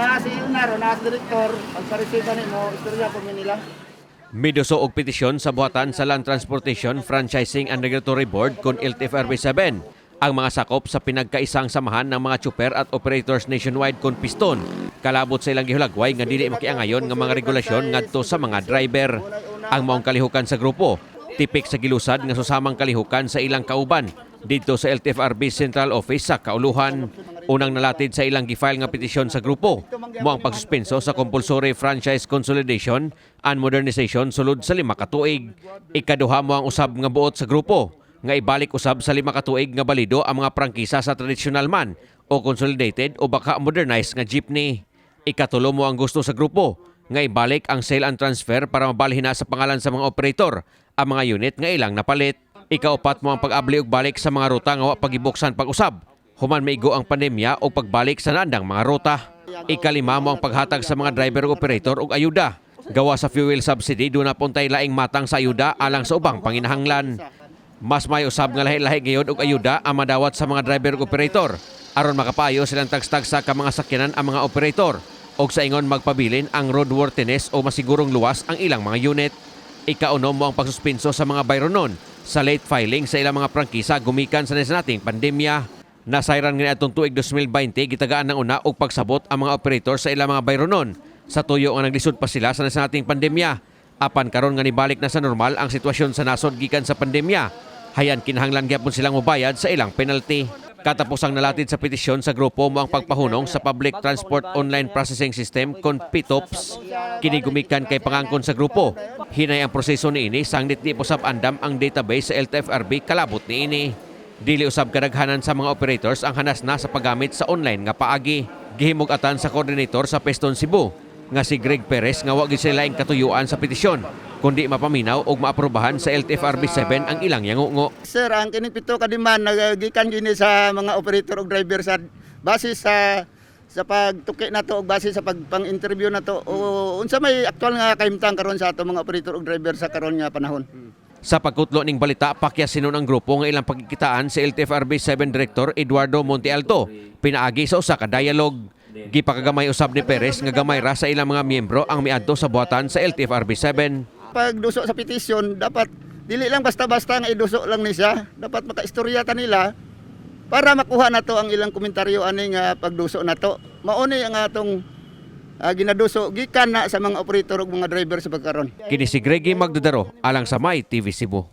naa si Ilnar o naa si direktor, pagpa-receive nimo, istorya ko nila. Miduso og petisyon sa buhatan sa Land Transportation Franchising and Regulatory Board kon LTFRB 7 ang mga sakop sa pinagkaisang samahan ng mga tsuper at operators nationwide kon Piston kalabot sa ilang gihulagway nga dili makiangayon nga mga regulasyon ngadto sa mga driver. Ang maong kalihukan sa grupo, tipik sa gilusad nga susamang kalihukan sa ilang kauban didto sa LTFRB Central Office sa Kauluhan. Unang nalatid sa ilang gifile nga petisyon sa grupo, mo ang pagsuspenso sa compulsory franchise consolidation and modernization sulod sa 5 ka tuig. Ikaduha mo ang usab nga buot sa grupo nga ibalik usab sa 5 ka tuig nga balido ang mga prangkisa sa tradisyonal man o consolidated o baka modernized nga jeepney. Ikatulo mo ang gusto sa grupo nga ibalik ang sale and transfer para mabalhin na sa pangalan sa mga operator ang mga unit nga ilang napalit. Ikaupat mo ang pag-abli og balik sa mga ruta nga wa pagibuksan pag-usab human maigo ang pandemya o pagbalik sa naandang mga ruta. Ikalima mo ang paghatag sa mga driver ug operator og ayuda. Gawa sa fuel subsidy, duna puntay laing matang sa ayuda alang sa ubang panginahanglan. Mas may usab nga lahi-lahi gayod og ayuda ang madawat sa mga driver ug operator aron makapaayo silang tagstagsa ka mga sakyanan ang mga operator og sa ingon magpabilin ang roadworthiness o masigurong luwas ang ilang mga unit. Ikaunom mo ang pagsuspenso sa mga bayronon sa late filing sa ilang mga prangkisa gumikan sa nating pandemya. Nasayran nga atong tuig 2020, gitagaan ng una og pagsabot ang mga operator sa ilang mga bayronon sa tuyo nga naglisod pa sila sa nating pandemya. Apan karon nga nibalik na sa normal ang sitwasyon sa nasod gikan sa pandemya, hayan kinahanglan gyapon silang mobayad sa ilang penalty. Katapusang nalatid sa petisyon sa grupo mo ang pagpahunong sa Public Transport Online Processing System kon PTOPS. Kini gumikan kay pangangkon sa grupo. Hinay ang proseso niini sanglit di posab andam ang database sa LTFRB kalabot niini. Dili usab kadaghanan sa mga operators ang hanas na sa paggamit sa online nga paagi. Gihimug-atan sa coordinator sa Piston Cebu nga si Greg Perez nga wa gid sila laing katuyuan sa petisyon kundi mapaminaw og maaprubahan sa LTFRB 7 ang ilang yangungo. Sir, ang kining pito ka demand nagikan gini sa mga operator ug driver sa base sa pagtuki nato ug base sa pagpang-interview nato o unsa may aktual nga kahimtang karon sa ato mga operator ug driver sa karon nga panahon. Sa pagkutlo ning balita, pakyas sinon ang grupo nga ilang pagkikitaan si LTFRB 7 Director Eduardo Montealto pinaagi sa usa ka dialogue. Gipakagamay usab ni Perez nga gamay ra sa ilang mga miyembro ang miadto sa buhatan sa LTFRB 7. Pagduso sa petisyon, dapat dili lang basta-basta nga iduso lang ni siya. Dapat makaistorya ta nila para makuha nato ang ilang komentaryo ani nga pagduso nato. Mao ni ang atong ginaduso gikan na sa mga operator ug mga driver sa pagkaron. Kini si Greggy Magdadaro alang sa My TV Cebu.